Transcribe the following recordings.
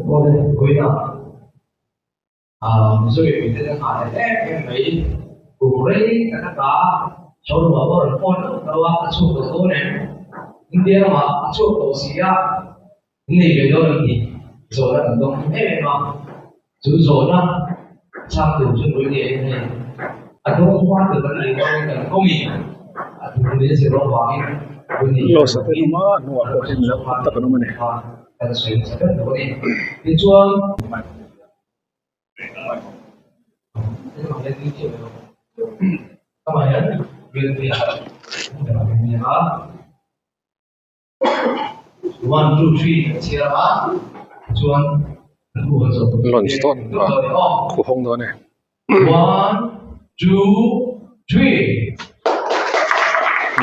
Awle vawiinah Mizo mipuite te nghah leh em em mai kum rei tak ata showroom ah pawh rawn phone loh loh a, a chhuak tawh dawn em? India ramah a chhuak tawh si a, in nei ve dawn em tih zawhna kan dawng em em a, chu zawhna chhang tur chu vawiin ni ah hian hei a dawng hma tur kan nih dawn kan kawngin a tur ni a zir avangin vawiin ni Loss a te awm a, a hnuah pawh hian mila tam tak an awm a ni. Kan sawi nasa ber tawh a ni. Tichuan. Launch dawn a khuh hawng dawn e.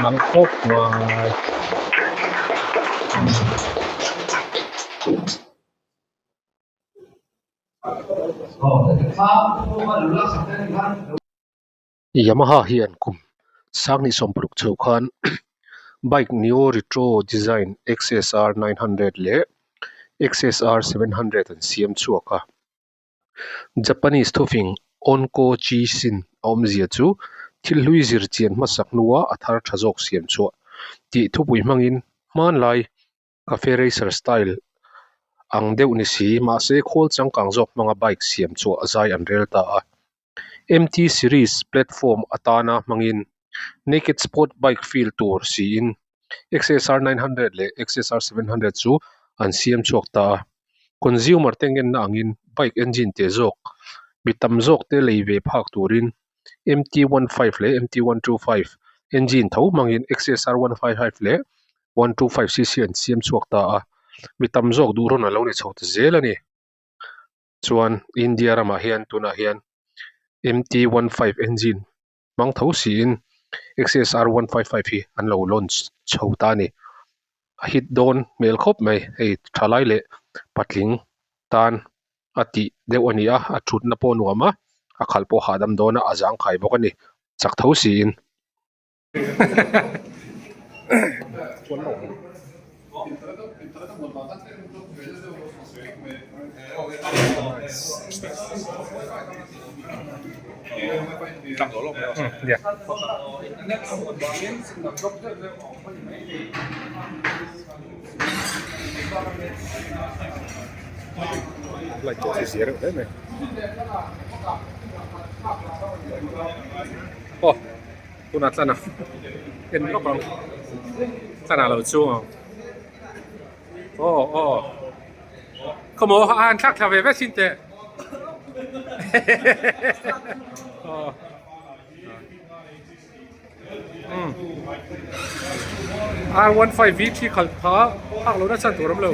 Nang khawp mai. Yamaha hian kum sanghnih sawmparuk chho khan bike neo retro design XSR 900 leh XSR 700 an siam chhuak a. Japanese thufing Onko Chi Shin a awmzia chu thil hlui zir chian hmasak hnua a thar tha zawk siam chhuah tih thupui hmangin hmanlai Cafe racer style ang deuh ni si, mahse khawl changkang zawk hmanga bike siam chhuah a zai an rel ta a. MT series platform atana hmangin naked sport bike feel tur siin XSR 900 leh XSR 700 chu an siam chhuak ta a. Consumer te ngenna angin bike engine teh zawk mi tam zawk te lei ve phak turin MT 15 leh MT 125 engine tho hmangin XSR 155 leh 125 cc an siam chhuak ta a, mi tam zawk duh rawn a lo ni chho ta zel a ni. Chuan India ramah hian tunah hian MT 15 engine hmang tho siin XSR 155 hi an lo launch chho ta a ni. A hit dawn hmel khawp mai hei thalai leh patling tan a tih deuh a ni a, a thutna pawh a nuam a, a khalh pawh hahdam dawn a, a zangkhai bawk a ni chak tho siin. Light pawh chu zia reuh hle mai. Aw tunah tlan a en lawk ang tlan ah lo chuang ang aw aw khawmaw a han thlak thla ve ve thin teh aw umm r 15 v 3 khalh kha phak lohna chhan tur a awm lo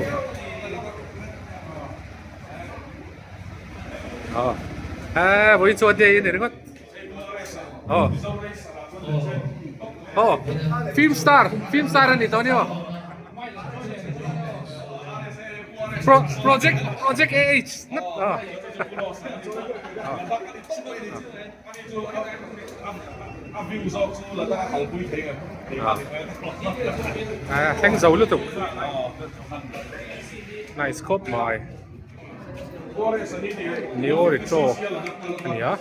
aw he vawiin chuan day a ni ringawt. Oh. Oh. Film star, film star ani tawh nia. Pro project project AH. Nat. Ah. Ah, thleng zo lutuk. Nice khawp mai. Neo retro a ni a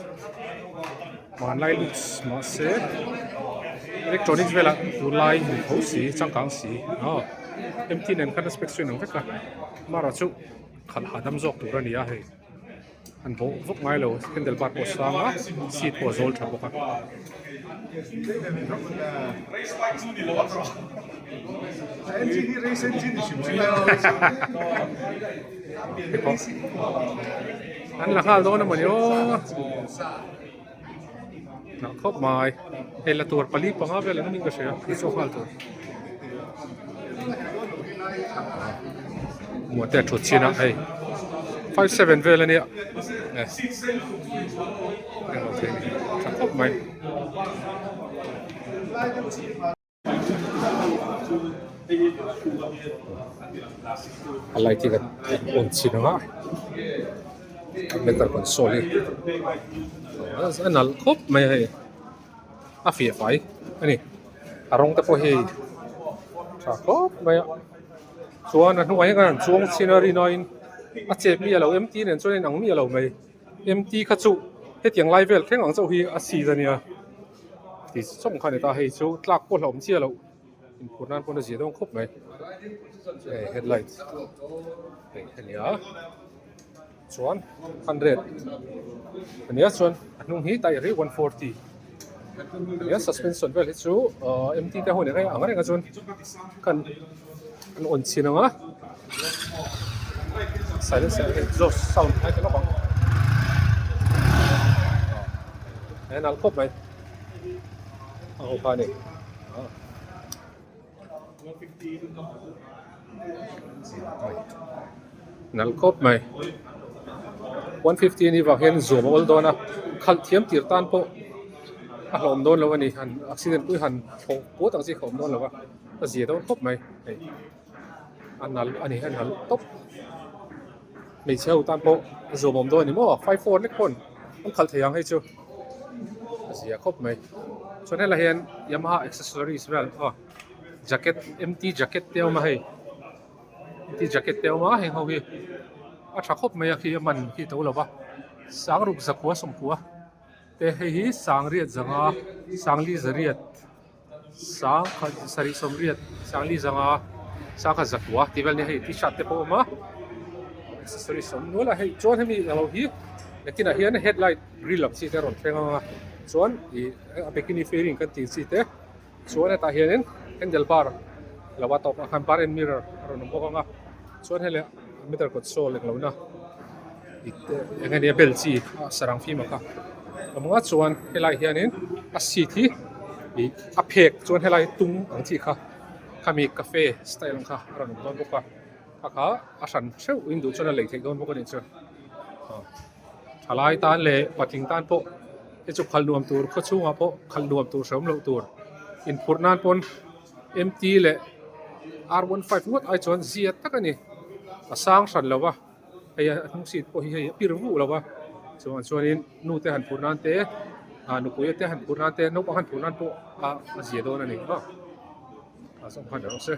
hmanlai looks mahse electronics velah tunlai ni tho si changkang si aw empty nen khan a specs chu a inang vek a amaherawh chu khalh hahdam zawk tur a ni a hei an bawh vawk ngai lo handle bar pawh a sang a seat pawh a zawl tha bawk a. An la nghal dawn a mawni aw hnah khawp mai hei la tur pali panga vel an awmin ka hria ni chu nghal tur muah te a thut chin a hei 57 vel a nia e englo thei tha khawp mai. A light hi ka on chhin ang a meter console hi a nalh khawp mai a hei a fiah fai a ni a rawng te pawh hi tha khawp mai a chuan a hnungah hian kan han chuang chhin a rin aiin. A chep miah lo MT nen chuan a inang miah lo mai. MT kha chu hetiang lai vel thleng ang chauh hi a seat a nia. Ti chawng kha a ni ta hei chu tlak pawh hlauhawm chiah loh inphur nan pawn a zia dawn khawp mai. Hei headlight hei a nia chuan 100 a nia chuan a hnung hi taih 140 a nia suspension vel hi chu ahh MT te ho nen ang reng a chuan kan an awn chhin ang a silencer exhaust sound a ti lawk ang a nalh khawp mai a ho kha a ni. Nalh khawp mai 150 anih vang hian zuam a awl dawn a khalh thiam tir tan pawh a hlawm dawn lo a ni han accident pui han thlawh puat ang chi kha a awm dawn lo a a zia dawn khawp mai hei a nalh a ni a nalh tawp hmeichhe ho tan pawh a zuam awm dawn a ni maw 5 4 lek pawn an khalh thei ang hei chu a zia khawp mai chuan helai hian Yamaha accessories vel aw jacket MT jacket te a awm a hei MT jacket te a awm a heng ho hi a tha khawp mai a khi a man khi to lo va sangruk zakua sawmkua te hei hi sangriat zanga sangli zariat sangkhat sarih sawmriat sangli zanga sangkhat zakua tih vel nia hei t-shirt te pawh a awm a accessories a awm nual a hei chuan hemi alo hi nakinah hian headlight grill ang chi te a rawn thleng ang a chuan ih a bikini fairing kan tih chi te chuan hetah hianin handle bar lo a tawpah khan bar and mirror a rawn awm bawk ang a chuan hei leh meter console englo na eng nge nia bel chi a sarang fim ang kha a awm ang a chuan helai hianin a seat hi ih a phek chuan helai tung ang chi kha khami cafe style ang kha a rawn awm dawn bawk a kha kha a hran theuh in duh chuan a lei theih dawn bawk a nih chu thalai tan leh patling tan pawh hei chu khalh nuam tur khaw chhungah pawh khalh nuam tur hrehawm loh tur inphurh nan pawn MT leh R 15 ngawt ai chuan zia tak a ni a sang hran lo va hei a hnung seat pawh hi hei a pir vuh lo va chuan chuanin nu te han phurh nan te ah nupui te han phurh nan te naupang han phurh nan pawh a zia dawn a ni a a zawng khan rawh se.